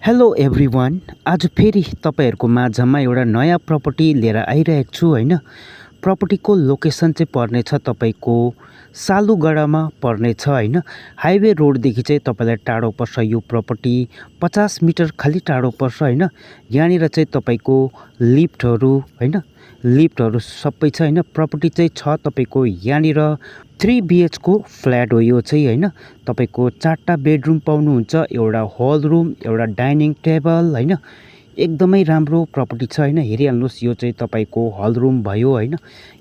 Hello everyone, आज फेरि तपाईँहरूको माझमा एउटा नयाँ प्रपर्टी लिएर आइरहेको छु होइन। प्रपर्टीको लोकेसन चाहिँ पर्नेछ तपाईँको सालुगढामा पर्नेछ होइन। हाइवे रोडदेखि चाहिँ तपाईँलाई टाढो पर्छ यो प्रपर्टी, 50 मिटर खालि टाढो पर्छ होइन। यहाँनिर चाहिँ तपाईँको लिफ्टहरू सबै छ होइन। प्रपर्टी चाहिँ छ तपाईँको यहाँनिर 3 BHको फ्ल्याट हो यो चाहिँ होइन। तपाईँको 4टा बेडरुम पाउनुहुन्छ, एउटा हल रुम, एउटा डाइनिङ टेबल होइन। एकदमै राम्रो प्रपर्टी छ होइन। हेरिहाल्नुहोस्, यो चाहिँ तपाईँको हल रुम भयो होइन।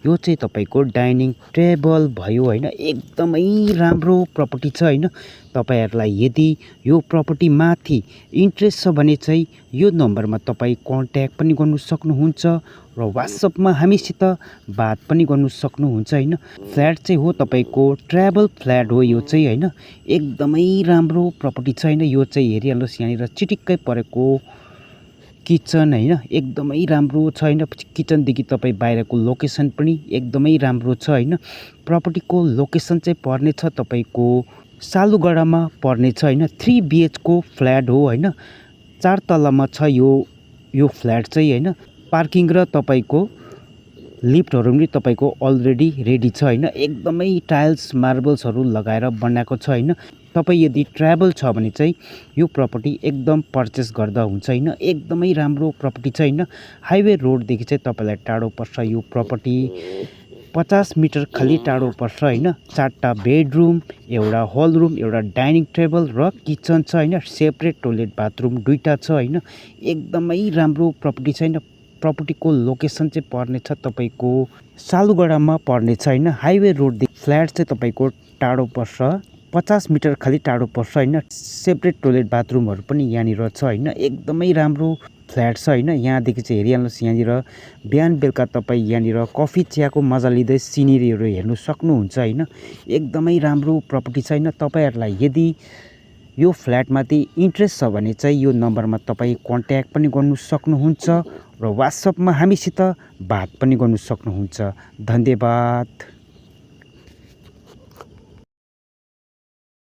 यो चाहिँ तपाईँको डाइनिङ टेबल भयो होइन। एकदमै राम्रो प्रपर्टी छ होइन। तपाईँहरूलाई यदि यो प्रपर्टी माथि इन्ट्रेस्ट छ भने चाहिँ यो नम्बरमा तपाईँ कन्ट्याक्ट पनि गर्नु सक्नुहुन्छ र वाट्सएपमा हामीसित बात पनि गर्नु सक्नुहुन्छ होइन। फ्ल्याट चाहिँ हो तपाईँको ट्राभल फ्ल्याट हो यो चाहिँ होइन। एकदमै राम्रो प्रपर्टी छ होइन। यो चाहिँ हेरिहाल्नुहोस्, यहाँनिर चिटिक्कै परेको किचन होइन। एकदमै राम्रो छ होइन। किचनदेखि तपाईँ बाहिरको लोकेसन पनि एकदमै राम्रो छ होइन। प्रपर्टीको लोकेसन चाहिँ पर्नेछ तपाईँको सालुगढामा पर्नेछ होइन। 3 BHको फ्ल्याट हो होइन। 4 तलामा छ यो फ्ल्याट चाहिँ होइन। पार्किङ र तपाईँको लिफ्टहरू पनि तपाईँको अलरेडी रेडी छ होइन। एकदमै टाइल्स मार्बल्सहरू लगाएर बनाएको छ होइन। तपाईँ यदि ट्राभल छ भने चाहिँ यो प्रपर्टी एकदम पर्चेस गर्दा हुन्छ होइन। एकदमै राम्रो प्रपर्टी छ होइन। हाइवे रोडदेखि चाहिँ तपाईँलाई टाढो पर्छ यो प्रपर्टी, 50 मिटर खालि टाढो पर्छ होइन। 4टा बेडरुम, एउटा हल रुम, एउटा डाइनिङ टेबल र किचन छ होइन। सेपरेट टोइलेट बाथरुम 2टा छ होइन। एकदमै राम्रो प्रपर्टी छ होइन। प्रपर्टीको लोकेसन चाहिँ पर्नेछ तपाईँको सालुगढामा पर्नेछ होइन। हाइवे रोडदेखि फ्ल्याट चाहिँ तपाईँको टाढो पर्छ, 50 मिटर खालि टाढो पर्छ होइन। सेपरेट टोइलेट बाथरुमहरू पनि यहाँनिर छ होइन। एकदमै राम्रो फ्ल्याट छ होइन। यहाँदेखि चाहिँ हेरिहाल्नुहोस्, यहाँनिर बिहान बेलुका तपाईँ यहाँनिर कफी चियाको मजा लिँदै सिनेरीहरू हेर्नु सक्नुहुन्छ होइन। एकदमै राम्रो प्रपर्टी छ होइन। तपाईँहरूलाई यदि यो फ्ल्याटमाथि इन्ट्रेस्ट छ भने चाहिँ यो नम्बरमा तपाईँ कन्ट्याक्ट पनि गर्नु सक्नुहुन्छ र वाट्सएपमा हामीसित बात पनि गर्नु सक्नुहुन्छ। धन्यवाद।